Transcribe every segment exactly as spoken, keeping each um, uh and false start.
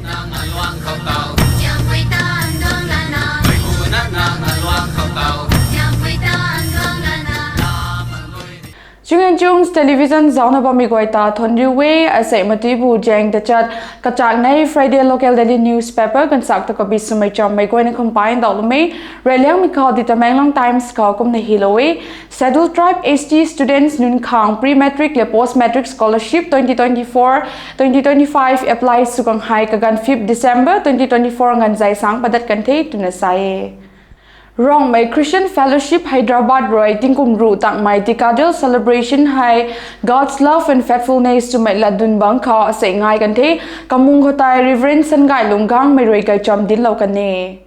Nang aluang khou tau, Siampui tan duang lana. Mei pu na nang aluang khou tau, Siampui tan duang lana. Chunganchungs Television zauna bammei guay ta thuanc riu e. Asei matuibu zaeng tachat kachak nei Friday local daily newspaper gansak ta kabi swmei chammei guayna kham pai ndauhlou e. Reyliangmei khou di Tamenglong Times khou kumna hilou e. Scheduled Tribe S T students nunc khang pre-matric le post-matric scholarship twenty twenty-four twenty twenty-five apply sw khang hei kaganv fifth December twenty twenty-four nganvzei sang padat kan the twna sa e. Rongmei Christian Fellowship Hyderabad rui tingkum ruh tangmei Decadal Celebration hei God's Love and Faithfulness twmei latdun bang khou asei ngai kan the. Kamung khou tei Reverend Sangaihlung Gangmei rui gaycham dinclou kan e.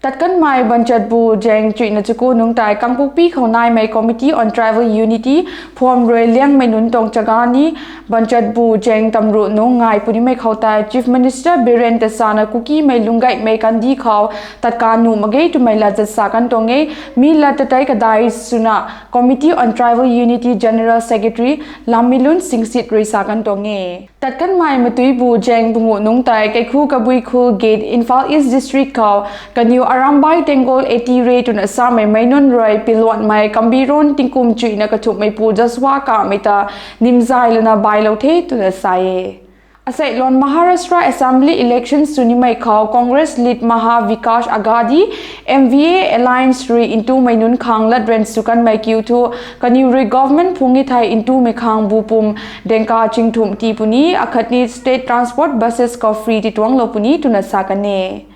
Tat kanmei banchatbu zaeng chuihna chaku nungc tei Kangpokpi khou naimei Committee on Tribal Unity phuam rui Liangmei nunc tuang chaga ni banchatbu zaeng tamruh nungc ngai punimei khou tei Chief Minister Biren Tesanna Kukimei lunggaihmei kandih khou tatka nuh mak ge twmei latzat sa kan tuang e. Mi lat ta tei kadai swna Committee on Tribal Unity General Secretary Lammilun Singsit rui sa kan tuang e. Tat kanmei matuibu zaeng punguh nungc tei Keikhu Kabui Khul Gate, Imphal East District khou kaniw Arambai Tenggol eighty re twna samei meic nunc rui piluanmei Kambiron tingkum chuihna kathumhmeipu Joshua Kamei ta nimzay lana bailou the twna sa e. Asei luan Maharashtra Assembly election sw nimei khou Congress lead Maha Vikash Aghadi, M V A alliance rui ntumei nunc khang latren sw kanmei kiu thu kaniw rui government phung e thei ntumei khang bu pum dengka chingthumh tii puni, akhatni state transport buses khou free tituanglou puni twna sa kan e.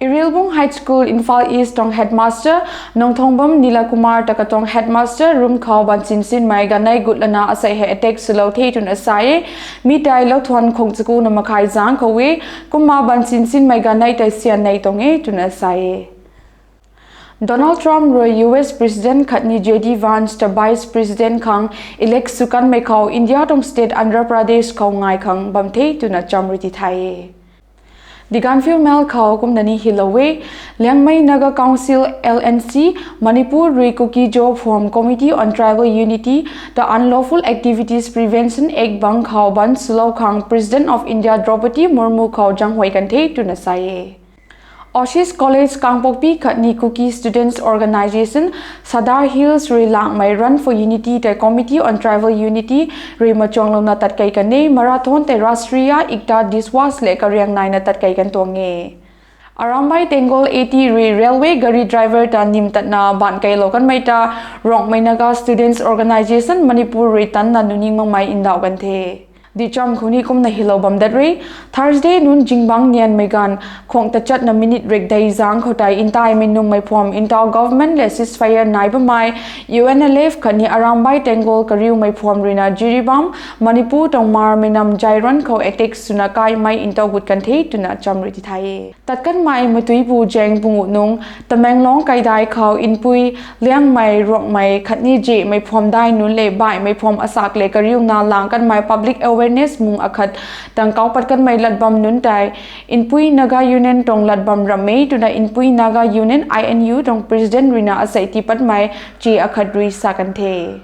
Irilbung High School, Imphal East tuang headmaster Nongthongbam Nila Kumar ta katuang headmaster room khou bansin sinmei ganei gut lana asei hei attack swlou the twna sa e. Mi tei louthuan khang chakuna makhai zang khou e, kumna bansin sinmei ganei tei sian nei tuang e twna sa e. Donald Trump rui U S President khatni J D Vance ta Vice President khang elect sw kanmei khou India tuang state Andhra Pradesh khou ngai khang bam the twna cham rui tithay e. The Gaanphiu Mail khou kumna ni hilou e. Liangmei Naga Council, L N C, Manipur rui Kuki-Zo phuam Committee on Tribal Unity ta Unlawful Activities Prevention Act bang khou ban swlou khang President of India Droupadi Murmu khou zaenghuay kan the twna sa e. Oasis College Kangpokpi khatni Kuki Students Organisation, Sadar Hills rui langmei Run for Unity tei Committee on Tribal Unity rui machuanglouna tatkei kan e. Marathon tei Rashtriya Ekta Diswas le kariang naina tatkei kan tuang e. Arambai Tenggol eighty rui railway gari driver ta nim tatna baanc keilou kanmei ta Rongmei Naga Students Organisation Manipur rui tanna nuning makmei ndauh kan the. Dicham khou ni kumna hilou bam dat rui, Thursday nunc zingbangc nianmei ganv khwang tachatna minute rikdei zang khou tei ntaimei nummei phuam ntaw government le ceasefire nai bammei U N L F khatni Arambai Tenggol kariumei phuam ruina Jiribam, Manipur tuang Marmei nam Jairon khou attack swna kaimei ntaw gut kan the twna cham rui tithay e. Tat kanmei matuibu zaeng punguh nungc Tamenglong kaidai khou npui Liangmei, Ruangmei khatni Jihmei phuam dai nunc le baihmei phuam asak le kariuna lang kanmei public awareness mung akhat tang kau pat kanmei latbam nunc tei Npui Naga Union tuang latbam ramh e twna Npui Naga Union, I N U tuang President ruina asei tii patmei chi akhat rui sa kan the.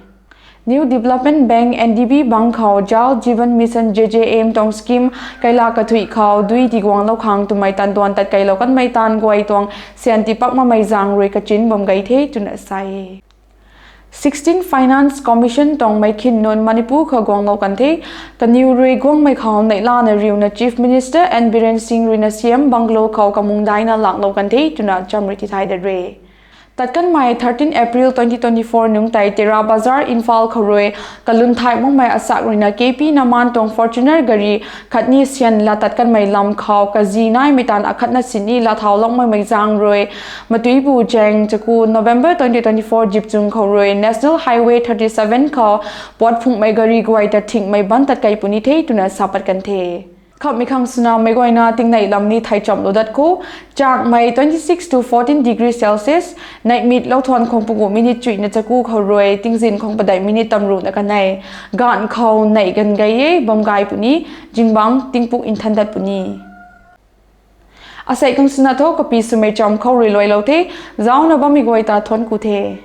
New Development Bank, N D B bang khou Jal Jeevan Mission, J J M tuang scheme kaila kathuih khou dui tiguanglou khang twmei tanduan tatkeilou kanmei taanv guay tuang sian tipak makmei zaeng rui kachin bam gei the twna sa e. Sixteen Finance Commission tuang meic khin nunc Manipur khou guanglou kan the. Kaniw rui guangmei khou neihlana riuna Chief Minister N Biren Singh ruina C M bungalow khou kamung daina langlou kan the twna cham rui tithay dat re. Tat kanmei thirteen April twenty twenty-four nungc tei Tera Bazar, Imphal khou rui kalun thay makmei asak ruina K P Naman tuang Fortuner gari khatni sian la tat kanmei lam khou kazi naimei taanv akhatna sini la thau lou makmei zaeng rui matuibu zaeng chaku November twenty twenty-four zip chung khou rui National Highway thirty-seven khou puat phunghmei gari guay ta thingmei ban tatkei puni the twna sa pat kan the. Khamhmei khang swna meic guayna tingnei lam ni thei chamlou dat khou, changmei twenty-six to fourteen degree Celsius, neihmit louthuan khwang punguh minute chuihna chaku khou rui tingzin khwang padeih minute tamruhna kanei, gaanv khou neih gan gei e, bam gay puni, zingbangc tingpuk nthan dat puni. Asei khang swna tho kapi swmei cham khou rui luailou the, zauna bammei guay ta thuanc ku the.